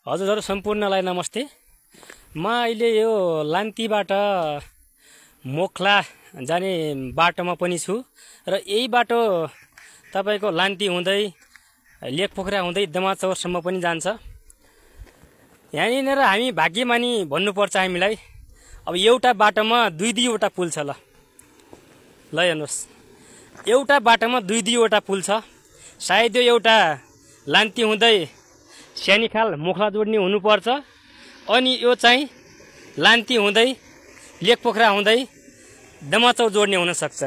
हजुरहरु सम्पूर्णलाई नमस्ते। म अहिले यो लान्तीबाट मोखला जाने बाटोमा पनि छु र यही बाटो तपाईको लान्ती हुँदै लेकपोखरा हुँदै दमाचौरसम्म पनि जान्छ। यहाँनिर हामी भाग्यमानी भन्नुपर्छ हामीलाई। अब एउटा बाटोमा दुई वटा पुल छ। ल हेर्नुस्, एउटा बाटोमा दुई वटा पुल छ। सायद यो एउटा लान्ती हुँदै स्यानीखाल मोखला जोड्ने हुनुपर्छ, अनि यो चाहिँ लान्ती हुँदै लेकपोखरा हुँदै दमाचौर जोड्ने हुन सक्छ।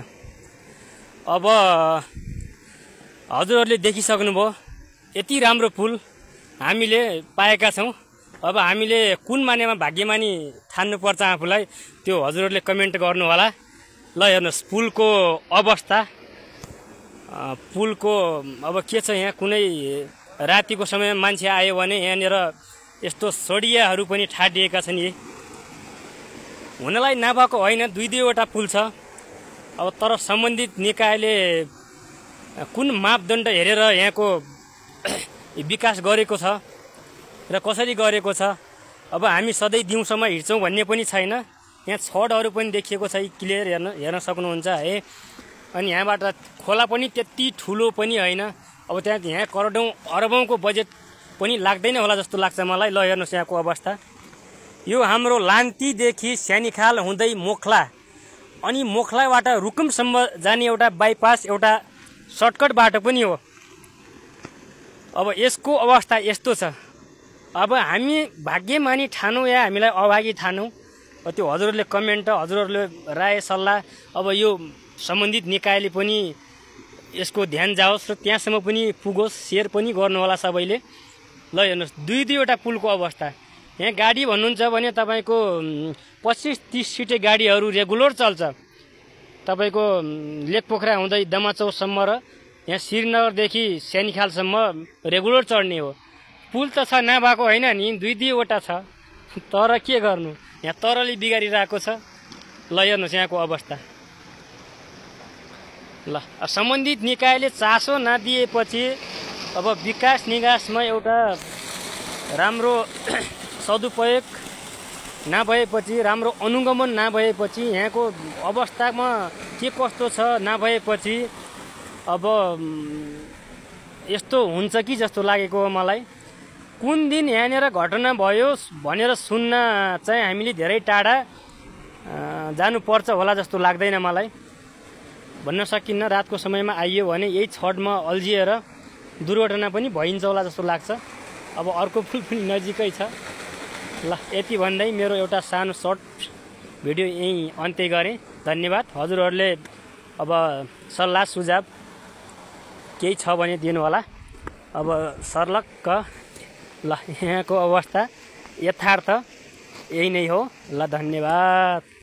अब हजुरहरूले देखिसक्नुभयो यति राम्रो पुल हामीले पाएका छौं। अब हामीले कुन मानेमा भाग्यमानी ठान्नुपर्छ आफूलाई त्यो हजुरहरूले कमेन्ट गर्नु होला। ल हेर्नुस् पुलको अवस्था, पुलको अब के छ, यहाँ कुनै रातिको समयमा मान्छे आयो भने यहाँनिर यस्तो सडियाहरू पनि ठाडिएका छन्। यी हुनलाई नभएको होइन, दुईवटा पुल छ। अब तर सम्बन्धित निकायले कुन मापदण्ड हेरेर यहाँको विकास गरेको छ र कसरी गरेको छ, अब हामी सधैँ दिउँसम्म हिँड्छौँ भन्ने पनि छैन। यहाँ छडहरू पनि देखिएको छ, क्लियर हेर्न सक्नुहुन्छ है। अनि यहाँबाट खोला पनि त्यति ठुलो पनि होइन। अब यहाँ करोडौं अरबौंको बजेट पनि लाग्दैन होला जस्तो लाग्छ मलाई। ल हेर्नुस् यहाँको अवस्था। यो हाम्रो लान्तीदेखि स्यानीखाल हुँदै मोखला अनि मोखलाबाट रुकुमसम्म जाने एउटा बाइपास, एउटा सर्टकट बाटो पनि हो। अब यसको अवस्था यस्तो छ। अब हामी भाग्यमानी ठानौँ या हामीलाई अभागी ठानौँ, त्यो हजुरहरूले कमेन्ट, हजुरहरूले राय सल्लाह, अब यो सम्बन्धित निकायले पनि यसको ध्यान जाओस् र त्यहाँसम्म पनि पुगोस्। सेयर पनि गर्नु होला सबैले। ल हेर्नुस् दुईवटा पुलको अवस्था। यहाँ गाडी भन्नुहुन्छ भने तपाईको 25-30 सिटे गाडीहरू रेगुलर चल्छ। तपाईको लेकपोखरा हुँदै दमाचौरसम्म र यहाँ श्रीनगरदेखि स्यानीखालसम्म रेगुलर चढ्ने हो। पुल त छ, नभएको होइन नि, दुईवटा छ। तर के गर्नु, यहाँ तरली बिगारिरहेको छ। ल हेर्नुस् यहाँको अवस्था। ल सम्बन्धित निकायले चासो नदिएपछि, अब विकास निकासमा एउटा राम्रो सदुपयोग नभएपछि, राम्रो अनुगमन नभएपछि, यहाँको अवस्थामा के कस्तो छ नभएपछि, अब यस्तो हुन्छ कि जस्तो लागेको हो मलाई। कुन दिन यहाँनिर घटना भयो भनेर सुन्न चाहिँ हामीले धेरै टाढा जानुपर्छ होला जस्तो लाग्दैन मलाई। भन्न सकिन्न, रातको समयमा आइयो भने यही छडमा अल्झिएर दुर्घटना पनि भइन्छ होला जस्तो लाग्छ। अब अर्को पुल पनि नजिकै छ। ल यति भन्दै मेरो एउटा सानो सर्ट भिडियो यही अन्त्य गरेँ। धन्यवाद। हजुरहरूले अब सल्लाह सुझाव केही छ भने दिनु होला। अब सर्लक्क ल यहाँको अवस्था यथार्थ यही नै हो। ल धन्यवाद।